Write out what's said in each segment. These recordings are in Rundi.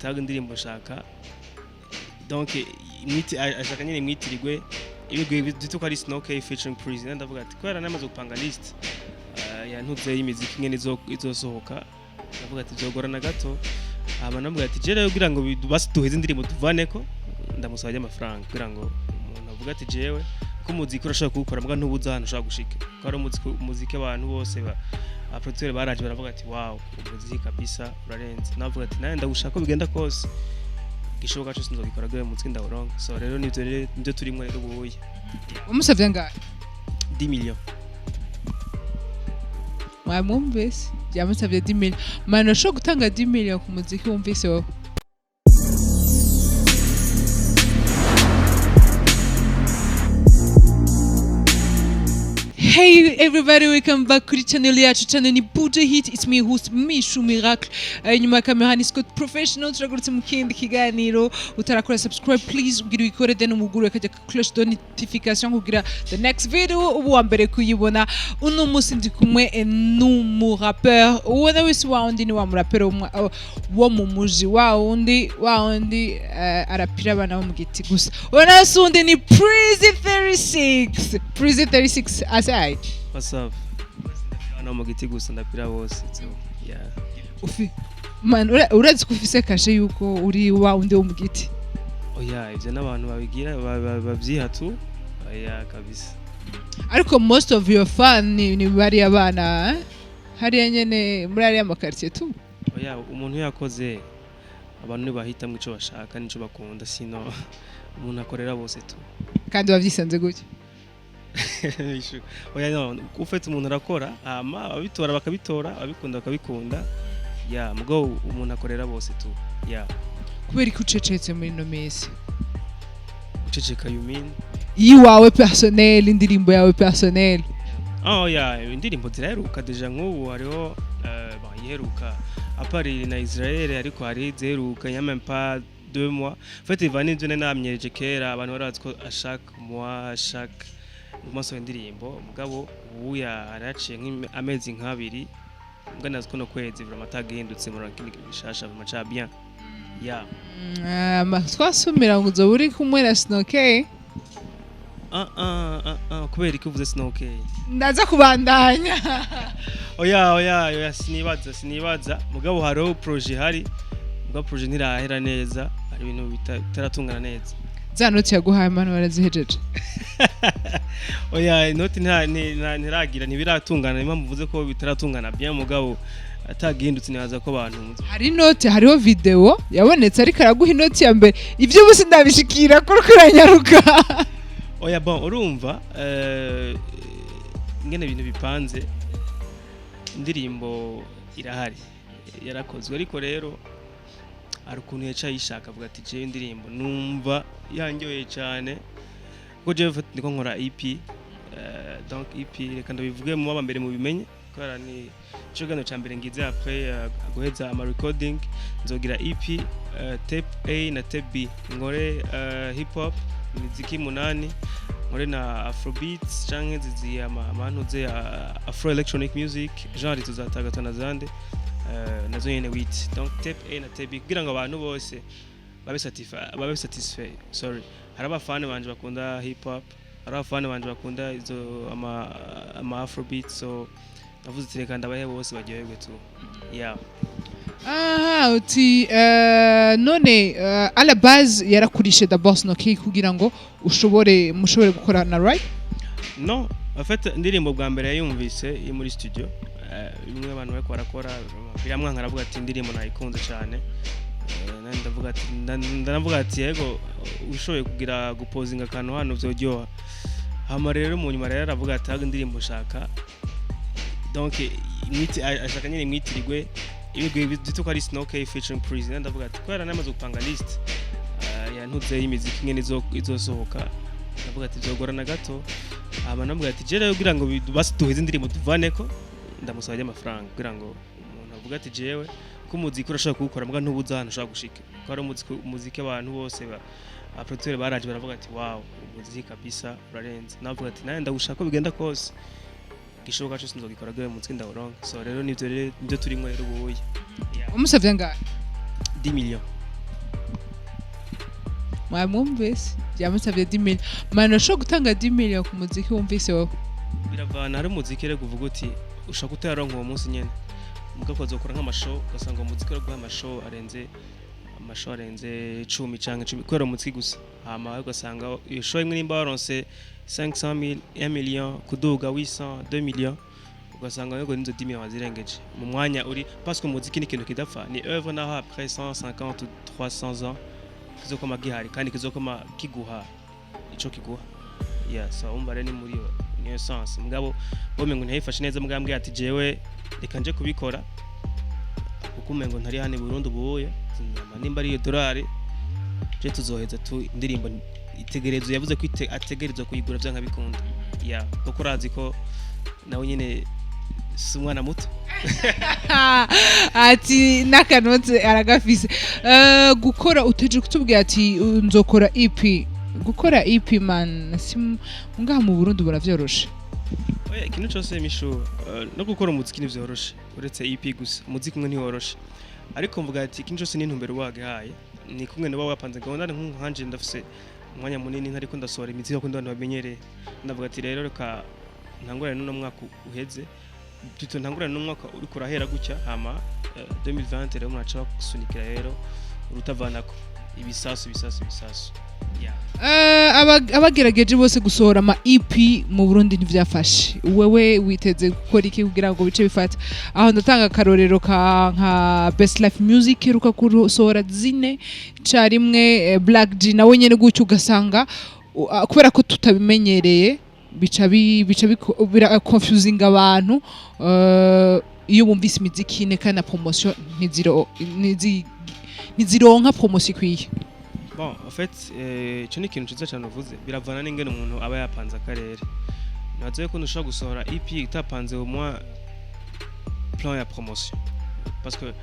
Taga indirimbo nshaka, donc imwiti ashaka nyine imwitirirwe ibigwi byitwa ko ari Snow K featuring President. Ndavuga ati kubera namaze gupanga list yantuze y'imiziki ingene izosohoka, ndavuga ati byogorana gato. Hama namubwira ati je rero kugira ngo basi duheze indirimbo tuvaneko, ndamusaba amafaranga kugira ngo umuntu avuga ati jewe ko umuziki urashobora kuwukora mbwa ntubuze ahantu ushobora gushika, ko ari umuziki abantu bose ba abaproducteur baraje baravuga ati: "Wow, umuziki kabisa urarenze." Navuga ati nawe ndawushaka, ko bigenda kose gishoboka cyose nzogikora gwe umuziki ndawuronka. So rero nivyo rero nivyo turimo rero ubuye. Wamusavye angahe? 10 millions. Mwamwumvise, yamusavye 10 million. Mano, ushobora gutanga 10 million ku muziki wumvise wowe? Hey everybody, welcome back kuri channel yacu. Channel ni Buja Hit. It's me host Mishu Miracle. Inyuma ya kamera ni Scott Professional. Turagurutse mu kindi kiganiro. Utarakora subscribe, please ugira uyikore, then umuguru akajya cloche de notification kugira the next video ubu wa mbere kuyibona. Uno munsi ndi kumwe n'umurapeur. Ubona wese wa wundi ni wa murapeur wo mu muji, wa wundi wa wundi arapira abana bo mu giti gusa. Ubona wese wundi ni Prezi 36, Prezi 36 aside. What's up? Hano mu giti gusa, ndapira bose, so yeah. Ufi man, urazi ko ufise kashe yuko uri wa wundi wo mu giti? Oya, ivyo n'abantu babigira bavyiha tu, oya kabisa. Ariko most of your fan ni bariya bana, eh? Hariya nyene muri ariya makartier tu. Oya, umuntu yakoze, abantu ntibahitamwo ico bashaka n'ico bakunda, sino umuntu akorera bose tu. Kandi wavyisanze gutya? Oya, no ufite umuntu arakora, hama ababitora bakabitora, ababikunda bakabikunda, ya mugabo umuntu akorera bose tu, ya. Kubera ko ucecetse muri ino minsi? Uceceka, you mean? Iwawe personnel, indirimbo yawe personnel. Oh ya, indirimbo ziraheruka déjà. Nk'ubu hariho bon, iheruka à part na Israel, ariko hari iziheruka il même pas 2 mois. En fait iva n'ivyo nari namyereje kera, abantu bari bazi ko à chaque mois, à chaque umunsi indirimbo, mugabo ubu ya haraciye nk'amezi nk'abiri, mbwa nazi ko no kwezi vraiment atagihindutse muri kindi kintu gishasha vraiment ca bien, ya. Twasumira ngo uzoba uri kumwe na Snow K. Ah ah ah ah, kubera iki uvuze Snow K? Ndaza kubandanya. Oya oya oya, sinibaza, mugabo hariho projet ihari, mugabo projet ntirahera neza, hari ibintu bitaratungana neza. Za noti yaguhaye manu warazihejeje? Oya, inoti ntiragira, ntibiratungana. Niyo mpamvu mvuze ko bitaratungana bien, mugabo atagihindutse nibaza ko abantu Hari inoti, hariho video yabonetse ariko araguha inoti ya mbere. Ibyo ubu sindabishikira kuko uranyaruka. Oya, bon, urumva ingene ibintu bipanze, indirimbo irahari, yarakozwe, ariko rero hari ukuntu yaca yishaka avuga ati jewe indirimbo numva yanyoye cyane, kuko jewe ndiko nkora EP, donc EP reka ndabivuge mu baba mbere mubimenye, kubera ni ico kiganiro ca mbere ngize après guheza ama recording. Nzogira EP, tape A na tape B, nkore hip hop imiziki munani, nkore na afrobeats canke zizi amantuze ya afro electronic music, genre tuzatagatana zande, nazo nyene wit, donc tape A na tape B kugira ngo abantu bose babe satisfait. Sorry, hari abafana banje bakunda hip hop, hari abafana banje bakunda izo ama afrobeat, so navuze ati reka ndabahe bose baryoherwe tu, yeah. Aha uti none à la base yarakurishe d'abord Snow K kugira ngo ushobore mushobore gukorana, right? No, en fait indirimbo bwa mbere yayumvise iri muri studio, bimwe abantu bariko barakora biramwanka, aravuga ati indirimbo nayikunze cyane. Nanje ndavuga ati ndanavuga ati yego, ushoboye kugira gupozinga akantu hano vyoryoha. Hama rero mu nyuma rero aravuga ati ahubwo indirimbo nshaka, donc imwiti ashaka nyine imwitirirwe ibigwi byitwa ko ari Snow K featuring President. Ndavuga ati kubera namaze gupanga list yantuze y'imiziki ingene izosohoka, ndavuga ati byogorana gato. Hama namubwira ati je rero kugira ngo basi duheze indirimbo tuvaneko, ndamusaba amafaranga kugira ngo umuntu avuga ati jewe ko umuziki urashobora kuwukora mbwa ntubuze ahantu ushobora gushika, ko ari umuziki abantu bose ba abaproducteur baraje baravuga ati: "Wow, umuziki kabisa urarenze." Navuga ati nawe ndawushaka, ko bigenda kose gishoboka cyose nzogikora gwe umuziki ndawuronka. So rero nivyo rero nivyo turimo rero ubuye. Wamusavye angahe? 10 millions. Mwamwumvise, yamusabye 10 million. Man, urashobora gutanga 10 million ku muziki wumvise wowe? Biravana. Hari umuziki rero uvuga uti ushaka utayaronka uwo munsi nyene, mugabo ukazokora nk'amashow, ugasanga uwo muziki uraguha amashow arenze 10 canke 10 kubera umuziki gusa. Hama ugasanga iyo show imwe nimba waronse 500 000, 1 million kuduga, 800, 2 millions, ugasanga yego nizo 10 millions wazirengeje mu mwanya uri, parce que umuziki ni ikintu kidapfa, ni œuvre naho après 150 ou 300 ans kizokoma gihari kandi kizokoma kiguha ico kiguha. Yeah, so umva rero ni muri iyo niyo sens. Mugabo bo mengo ntiyifashe neza, mugabo ambwiye ati jewe reka nje kubikora kuko umengo ntari hano i Burundi ubuye inyama nimba ari iyo dolari je tuzoheza tu indirimbo itegerezo. Yavuze ko ategerezwa kuyigura vyanka bikunda, yeah, kuko urazi ko nawe nyene si umwana muto. Ati n'akanotse aragafise. Gukora uteje kutubwira ati nzokora EP. Gukora EP, man, si ngaha mu Burundi buravyoroshe? Oya, ikintu cyose, Mishu, no gukora umuziki ntivyoroshe, uretse EP gusa. Umuziki umwe ntiworoshe, ariko mvuga ati ikintu cyose n'intumbero wagihaye, ni kumwe niba wapanze gahunda. Nk'ubu nkanje ndafise umwanya munini ntariko ndasohora imiziki kuko abantu bamenyereye. Ndavuga ati rero reka ntangurane n'uno mwaka uheze, plutôt ntangurane n'umwaka uriko urahera gutya. Hama 2020 rero muraca bagusunikira rero urutavanako ibisasu, ibisasu, ibisasu, yeah. Abagerageje bose gusohora ama EP mu Burundi ntivyafashe. Wewe witeze gukora iki kugira ngo bice bifate? Aho ndatanga akarorero ka nka Best Life Music iheruka gusohora zine carimwe, Black G nawe nyene gutyo, ugasanga kubera ko tutabimenyereye bica bira confusing abantu iyo bumvise imiziki ine kandi na promotion ntizironka promotion ikwiye. Bon, en fait, ico ni ikintu ciza cyane uvuze. Biravana n'ingene umuntu aba yapanze akarere. Nibaza yuko ntushobora gusohora EP utapanze au moins plan ya promotion, parce que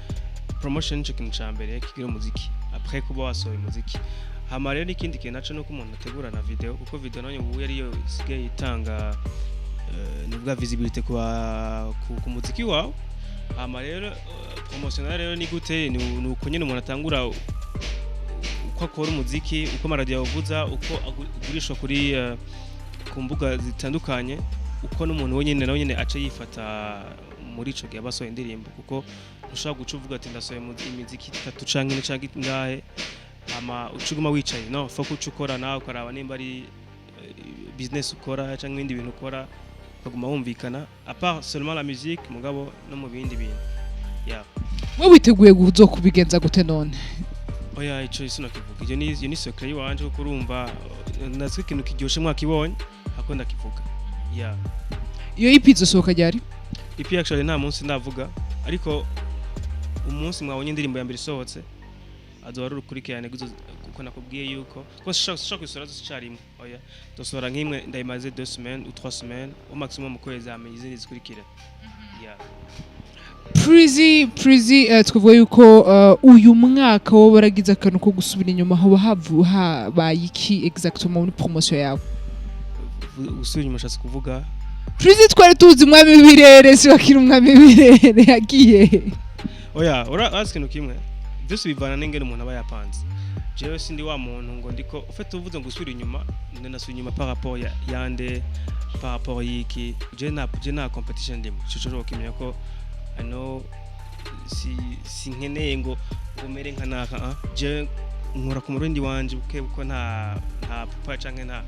promotion nico kintu ca mbere kigira umuziki après kuba wasohoye umuziki. Hama rero n'ikindi kintu naco nuko umuntu ategura na video, kuko video nayo ubu ariyo isigaye itanga nuvuga visibilité ku muziki wawe. Hama rero promotion nayo rero ni gute? Ni uko nyene umuntu atangura uko akora umuziki, uko amaradiyo awuvuza, uko agurishwa ku mbuga zitandukanye, uko n'umuntu wenyine nawe nyene aca yifata muri ico gihe aba asohoye indirimbo, kuko ntushobora guca uvuga ati ndasohoye imiziki itatu canke ine canke ingahe, hama uca uguma wicaye. No faut ko uca ukora nawe ukaraba nimba ari business ukora canke ibindi bintu ukora, ukaguma wumvikana à part seulement la musique, mugabo no mu bindi bintu, yeah. We witeguye kuzokubigenza gute none? Oya, ico sinokivuga. Iyo ni secret yiwanje, kuko urumva natwe ikintu kiryoshe mwakibonye ako ndakivuga, yeah. Iyo EP izosohoka ryari? EP actually nta munsi ndavuga, ariko umunsi mwabonye indirimbo ya mbere isohotse azoba ari urukurikirane kuko nakubwiye yuko ko sinshaka kuyisohora zose icarimwe. Oya, ndosohora nk'imwe ndayimaze 2 semaines ou 3 semaines au maximum mu kwezi, hama izindi zikurikira, yeah. Prizy, Prizy, twavuga yuko uyu mwaka wowe waragize akantu ko gusubira inyuma. Hoba habaye iki exactement muri promotion yawe? Gusubira inyuma ushatse kuvuga? Prizy twari tuzi umwami w'ibirere, si wakiri umwami w'ibirere, yagiye he? Oya, urazi ikintu kimwe, byose bivana n'ingene umuntu aba yapanze. Jewe sindi wa muntu ngo ndiko ufite uvuze ngo usubira inyuma, ndasubira inyuma par rapport ya yande, par rapport y'iki? Je nta competition ndimo. Ico cyo kimenya ko I know si sinkeneye ngo mere nka naka. Ah, je nkora ku murundi wanje buke buko nta papa canke nta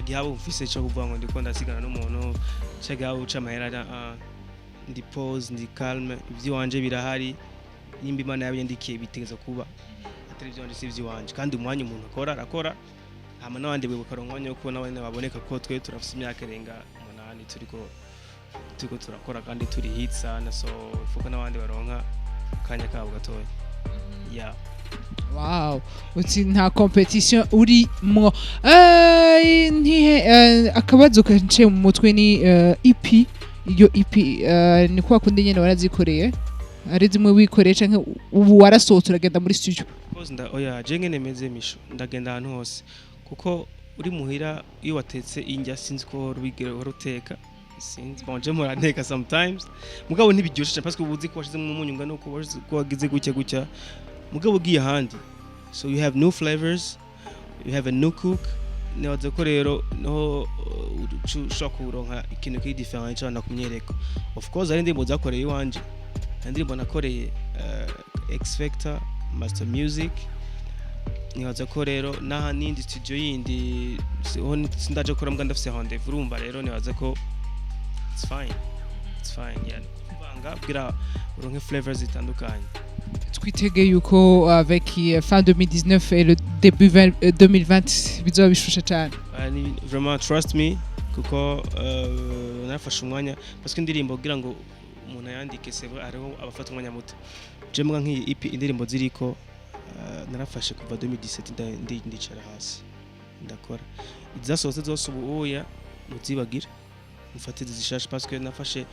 gihabo mfise cyo kuvuga ngo ndiko ndasigana n'umuntu canke gihabo c'amahera. Ah, ndi pose, ndi calme, ivy'iwanje birahari. Nimba Imana yabindikiye bitegeza kuba, atari ivy'iwanje si ivy'iwanje. Kandi umwanya umuntu akora arakora, hama n'abandi bakaronka umwanya wo kubona abandi baboneka, ko twe turafise imyaka irenga 8 turiko turakora kandi turi hit sana, so fuko n'abandi baronka akanya kabo gatoya, yeah. Wow, uti nta competition urimwo. Ntihe akabazo kanciye mu mutwe ni EP. Iyo EP ni kwa kundi nyene warazikoreye, ari zimwe wikoreye, canke ubu warasohotse uragenda muri studio? Cause oya, je ngene meze, Misho, ndagenda ahantu hose, kuko uri muhira iyo watetse indya, sinzi ko wari uteka, sinzi. Bon, je muranteka sometimes, mugabo ntibiryoshe cyane parce que uba uzi ko washizemo umunyu ungana uko, wagize gutya gutya. Mugabo ugiye ahandi So you have new flavors, you have a new cook. Nibaza ko rero niho ushobora kuronka ikintu kiri different cyane nakumyereko. Of course hari indirimbo zakoreye iwanje, hari indirimbo nakoreye X Factor, Master Music. Nibaza ko rero n'aha n'indi studio yindi ho sindaje gukora, mbwa ndafise rendez-vous. Urumva rero nibaza ko it's fine, it's fine, yeah. Kuvanga kugira uronke flavors zitandukanye. Twitege yuko avec fin 2019 et le début 20, 2020 bizoba bishushe cyane. Vraiment, trust me, kuko narafashe umwanya parce que indirimbo kugira ngo umuntu ayandike, c'est vrai hariho abafata umwanya muto. Je mbwa nk'iyi EP, indirimbo ziriko narafashe kuva 2017, ndicara hasi ndakora. Izasohotse zose ubu oya, muzibagira, mufate zishasha, parce que nafashe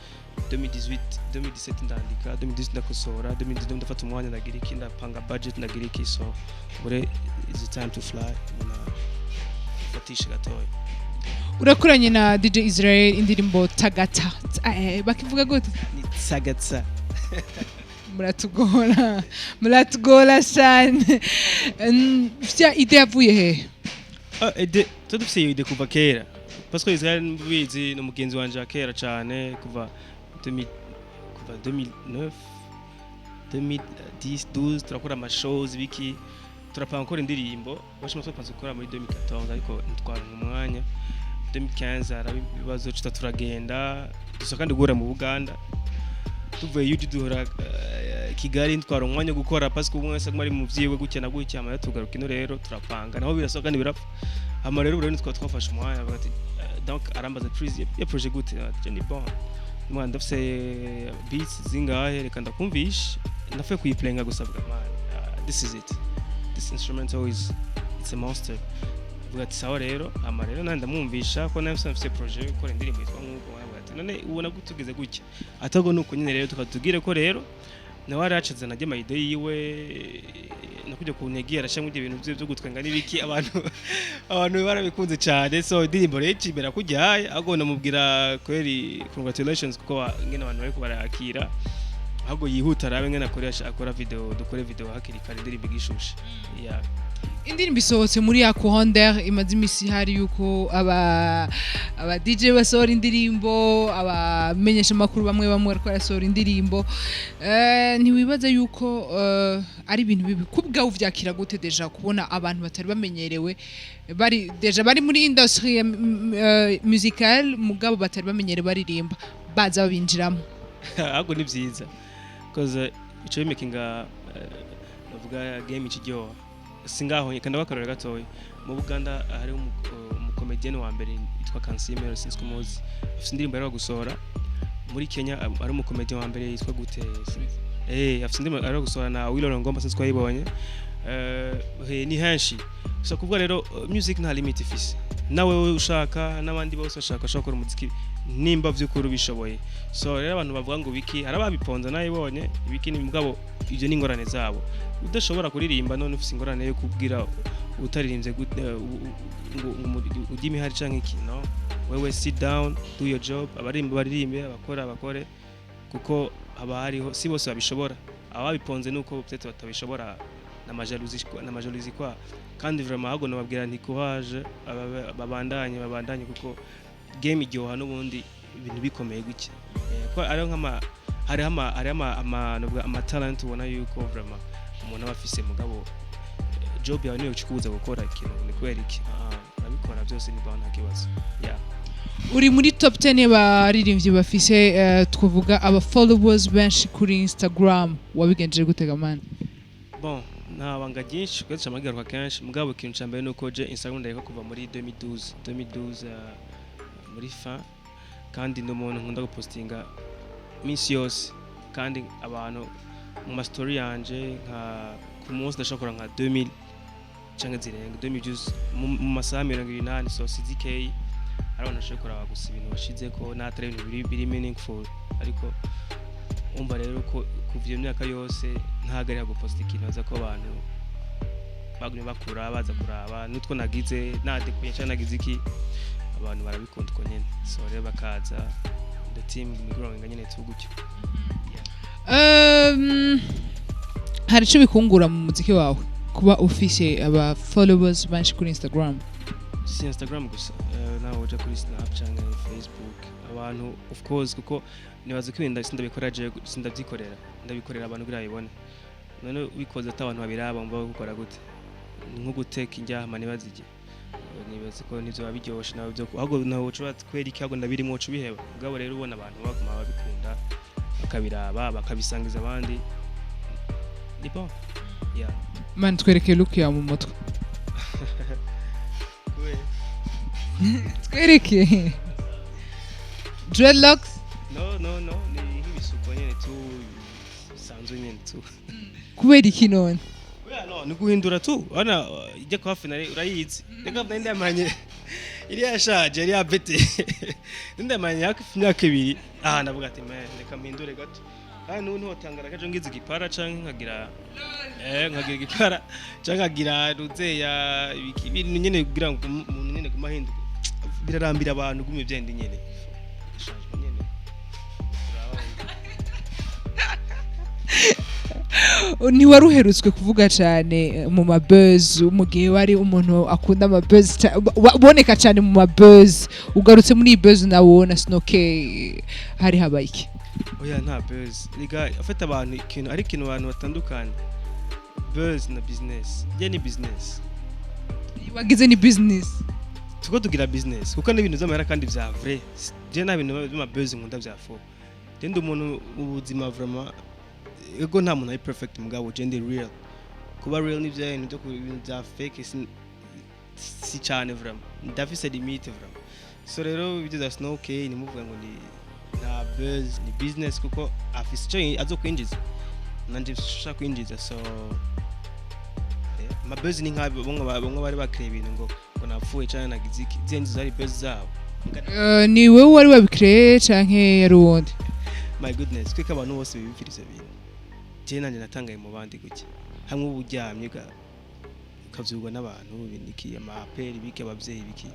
2018, 2017 ndandika, 2018 ndakosora, 2019 ndafata umwanya, ndagira iki, ndapanga budget, ndagira iki. So bure is time to fly, umuntu afatishe gatoya. Urakoranye na DJ Israel indirimbo Tagata. Bakivuga gute? Ni Tagatsa. Muratugora, muratugora cyane. Vya idée yavuye hehe? Ah, idée tuba dufise iyo idée kuva kera, parce que Israel mubizi ni umugenzi wanje wa kera cyane, kuva 2000, kuva 2009, 2010, 12 turakora ama shows biki, turapanga gukora indirimbo. Bashima twapanze gukora muri 2014, ariko ntitwaronka umwanya. 2015 haraba ibibazo, tuta turagenda dusa kandi guhura mu Buganda, tuvuye yuji duhora Kigali, ntitwaronka umwanya wo gukora parce que umwe wese aguma ari mu vyiwe gutya na gutya. Hama rero tugaruka ino rero turapanga, naho birasohoka kandi birapfa. Hama rero ubu rero nitwa twafashe umwanya, avuga ati donc arambaza: "Please, ya projet gute?" Ati: "Ni bon mwana, ndafise beats zingahe, reka ndakumvishe." Ndafuye kuyiplayinga gusa, avuga: "Man, this is it, this instrumental is, it's a monster." Avuga ati: "Sawa rero." Hama rero nandi ndamwumvisha ko nawe mfise projet yo gukora indirimbo yitwa nk'uko. Avuga ati: "None ubona gute tugeze gutya?" Atago nuko nyine rero tukatubwire ko rero nawe aracize najye ama idées yiwe no kujya ku ntege, arashyiramo ibyo bintu bye byo gutwenga n'ibiki, abantu barabikunze cyane. So indirimbo rero ikimera kujyaye, ahubwo namubwira kweri congratulations, kuko ngene abantu bariko barayakira, ahubwo yihuta arabe ngene akoresha akora video, dukore video hakiri kare, indirimbo igishushe, yeah. Indirimbo isohotse muri ya courant imaze imisi ihari yuko aba DJ basohora indirimbo, abamenyesha amakuru bamwe bamwe bariko barasohora indirimbo. Ntiwibaza yuko ari ibintu bibi kubwawe? Uvyakira gute déjà kubona abantu batari bamenyerewe bari déjà bari muri industrie musicale, mugabo batari bamenyerewe baririmba, baza babinjiramo? Ahubwo ni byiza, cause ico bimakinga navuga game ikiryoha. Singaho kandi bakarore gatoya, mu Buganda hariho umukomedienne wa mbere yitwa Kansiime, sinzi ko muzi, afite indirimbo aheruka gusohora. Muri Kenya hari umukomedienne wa mbere yitwa gute, afite indirimbo aheruka gusohora na Awilo Ngomba, sinzi ko yayibonye. Ni henshi. So kuvuga rero music nta limit ifise, nawe wewe ushaka n'abandi bose bashaka bashobora gukora umuziki nimba vy'ukuri ubishoboye. So rero abantu bavuga ngo biki, hari ababiponza nayibonye ibiki, ni mugabo ibyo ni ingorane zabo. Udashobora kuririmba, none ufise ingorane yo kubwira utaririmbye gute ngo ujye imihari canke iki? No, wewe sit down, do your job, abaririmba baririmbe, abakora bakore, kuko haba hariho si bose babishobora. Ababiponze nuko peut-être batabishobora n'ama jalousie kwa. Kandi vraiment ahubwo nababwira nti courage, babandanye, babandanye, kuko game iryoha n'ubundi ibintu bikomeye gutya. Ko ariho nk'ama hariho ama hariho ama novuga ama talent ubona yuko vraiment umuntu aba afise, mugabo job yawe niyo ikubuza gukora ikintu. Ni kubera iki? Ah, urabikora byose, ni nta kibazo, yeah. Uri muri top 10 y'abaririmbyi bafise twavuga aba followers benshi kuri Instagram. Wabigenjeje gute man? Bon, nta banga ryinshi kuko camagaruka kenshi, mugabo ikintu ca mbere nuko je Instagram ndayiko kuva muri 2012, 2012 muri fin, kandi ndi umuntu nkunda gupostinga minsi yose, kandi abantu mu ma story yanje nka ku munsi ndashobora nka 2000 canke zirenga 2000 views mu masaha 28. So CDK hari abantu bashobora kuraba gusa ibintu bashizeko n'atari ibintu biri meaningful. Ariko umva rero ko kuva iyo myaka yose ntahagarika guposta ikintu, aza ko abantu bagumye bakura baza kuraba n'utwo nagize nadekuye canke nagize iki, abantu barabikunda uko nyene. So rero bakaza, the team growing nyene tu gutyo. Hari ico bikungura mu muziki wawe? Kuba ufise aba followers benshi kuri Instagram? Si Instagram gusa, nawe uja kuri Snap canke Facebook, abantu of course, kuko nibaza ko ibintu sindabikora jewe, sindavyikorera, ndabikorera abantu kugira babibone. None ubikoze ata abantu babiraba, mva gukora gute? Ni nko guteka indyahama ntibazirye. Nibaza ko nivyo biba biryoshe nawe byo, ahubwo nawe uca twera iki, ahubwo ndabirimwo uca ubiheba. Mugabo rero ubona abantu baguma babikunda, bakabiraba, bakabisangiza abandi, ni bon, yeah. Man, twereke look yawe mu mutwe. Kubera? Twereke dreadlocks. No, ni nk'ibisuko nyene tu, bisanzwe nyene tu. Kubera iki none? Oya, no ni guhindura tu. Urabona, ijya kwa finale urayizi, reka nari ndamanye iri yashaje, yari yabete, ndamanye hafi imyaka 2. Ah, ndavuga ati: "Man, reka mpindure gato." Kandi n'ubu ntiwotangara kajo ngize igipara canke nkagira igipara canke nkagira ruzeya ibiki, ibintu nyene kugira ngo umuntu nyene guma ahinduka. Birarambira abantu guma ivyende nyene. Changement nyene. Uraba. Ntiwari uherutswe kuvuga cyane mu mabuzz, mu gihe wari umuntu akunda amabuzz, uboneka cyane mu mabuzz. Ugarutse muri iyi buzz nawe na Snow Cay, hari habaye iki? Oya, nta buzz. Riga afite abantu ikintu, ari ikintu abantu batandukanye, buzz na business. Je ni business. Wagize ni business? Tuko tugira business kuko ni ibintu vy'amahera kandi vya vrai. Je nta bintu by'ama buzz nkunda vya faux. Je ndi umuntu mu buzima vraiment, ego nta muntu ari perfect, mugabo je ndi real. Kuba real ni bya bintu byo ibintu bya fake si cyane vraiment, ndafise limite vraiment. So rero ibyo bya Snow Cay, nimuvuga ngo ni nta buzz, ni business, kuko afise icyo azokwinjiza, nanje nshaka kwinjiza. So amabuzz ni nka bamwe bari bakiriye ibintu ngo napfuye cyangwa nagize iki, zindi zari buzz zabo. Ni wowe wari wabikireye canke yari uwundi? My goodness, kwiko abantu bose bibifira ivyo bintu, je nanje natangaye mu bandi gutya hamwe uba uryamye ukavyurwa n'abantu ibiniki, amaperi biki, abavyeyi biki.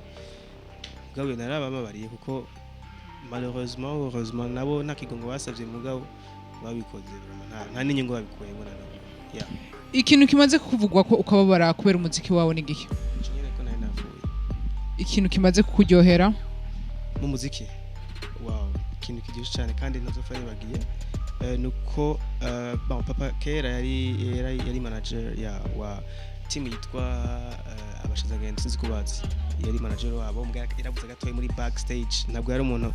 Mugabo narabababariye kuko malheureusement, heureusement, nabo nta kigongo basavye, mugabo babikoze vraiment nta n'inyungu babikuyemo na nabo, yeah. Ikintu kimaze kuvugwa ko ukababara kubera umuziki wawe ni giki? Ico nyene, ko nari navuye. Ikintu kimaze kukuryohera? Mu muziki, wow, ikintu kiryoshe cyane kandi ntazopfa nibagiye, nuko bon, papa kera yari manager ya wa team yitwa Abashazagendo, sinzi ko bazi. Yari manager wabo, mbwa yaravuze gatoya muri backstage, ntabwo yari umuntu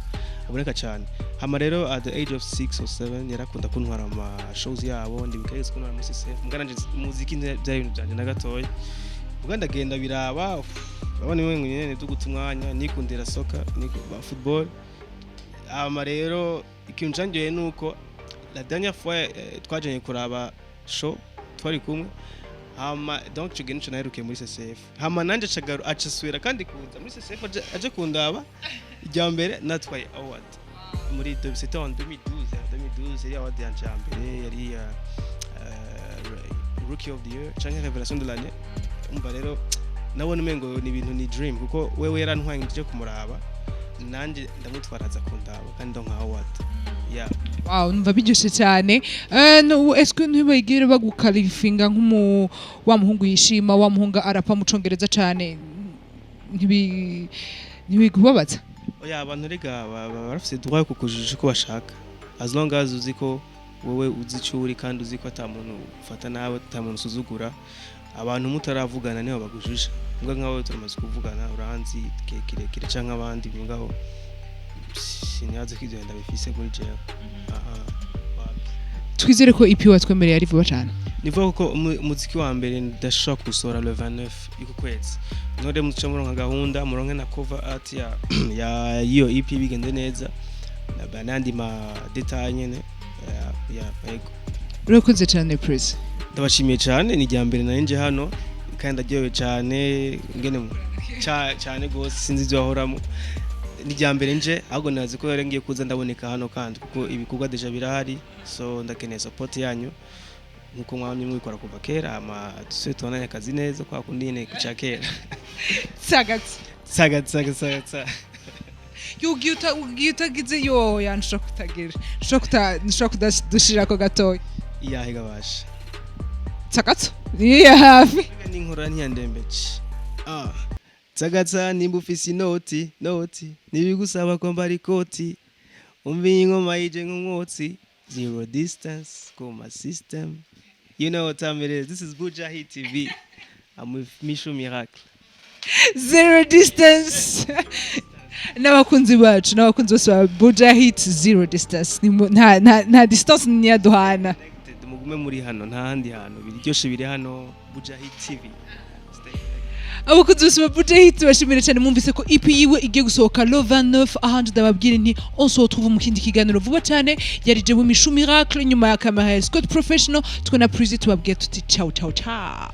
aboneka cyane. Hama rero at the age of 6 or 7 yarakunda kuntwara ama shows yabo. Ndibuka yigeze kuntwara muri CCF, mbwa nanje umuziki byari ibintu byanje na gatoya, mbwa ndagenda biraba. Urabona imwe nyene duguta umwanya, nikundira soka, football. Hama rero ikintu cangyoye nuko la dernière fois twajanye kuraba show twari kumwe. Hama donc ico gihe nico naherukiye muri CCF. Hama nanje acagaru acasubira kandi kuza muri CCF, aje kundaba irya mbere natwaye award muri, c'était en 2012, hein, 2012 yari award yanje ya mbere, yari rookie of the year canke révélation de l'année. Umva rero nabona umengo ni ibintu, ni dream, kuko wewe yarantwaye nje kumuraba, nanje ndamutwara aza kundaba kandi ndonka award, yeah. Wow, numva biryoshe cyane. No, est-ce que ntibagire bagukalifinga nk'umu wa muhungu yishima, wa muhungu arapa mu Congereza cyane, ntibikubabaza? Oya, abantu rega barafise droit yo kukujija uko bashaka, as long as uzi ko wowe uzi ico uri kandi uzi ko ata muntu ufata nawe, ata muntu usuzugura. Abantu mutaravugana niho bagujije, mbwa nkawe turamaze kuvugana, uranzi igihe kirekire canke abandi, mugabo sinibaze ko ivyo ndabifise muri jewe. Ah, ah, wapi. Twizere ko EP watwemereye ari vuba cyane. Nivuga ko umuziki wa mbere ndashobora kuwusohora le 29 y'uku kwezi. None muce muronka gahunda, muronke na cover art ya iyo EP, bigenze neza n'andi ma détails nyene ya, yego. Urakoze cyane, Prince. Ndabashimiye cyane, ni irya mbere nari nje hano kandi ndaryohewe cyane ngene cyane gose, sinzi ibyo wahoramo. Ni irya mbere nje, ahubwo nazi ko yari ngiye kuza ndaboneka hano kandi kuko ibikorwa déjà birahari. So ndakeneye support yanyu nkuko mwamye mwikora kuva kera, ama dusubire tubonanye akazi neza kwa kundi nyene kuca kera. Sagatsi. Saga saga saga saga. Ugiye utagize yo ya nshobora kutagira, nshobora kudadushirako gatoya. Iyahe gabasha? Tsakatsa niyo ya hafi. N'inkora ntiyandembeje. Ah, tsakatsa nimba ufise inoti noti, ntibigusaba kwambara ikoti. Umva iyi ngoma yije nk'umwotsi, zero distance kuma system. You know what time it is. This is Buja Hit TV. I'm with Mishu Miracle. Zero distance n'abakunzi bacu, n'abakunzi bose ba Buja Hit, zero distance. Nta distance niyaduhana. Connected, mugume muri hano, nta handi hantu biryoshe biri hano, Buja Hit TV. Stay connected. Abakunzi bose ba Buja Hit, bashimire cyane. Mwumvise ko EP yiwe igiye gusohoka le 29. Ahandi ndababwira nti on se retrouve mu kindi kiganiro vuba cyane. Yari jewe Mishu Miracle, inyuma ya kamera ya Scott Professional, twe na Prezi tubabwiye tuti ciao ciao ciao.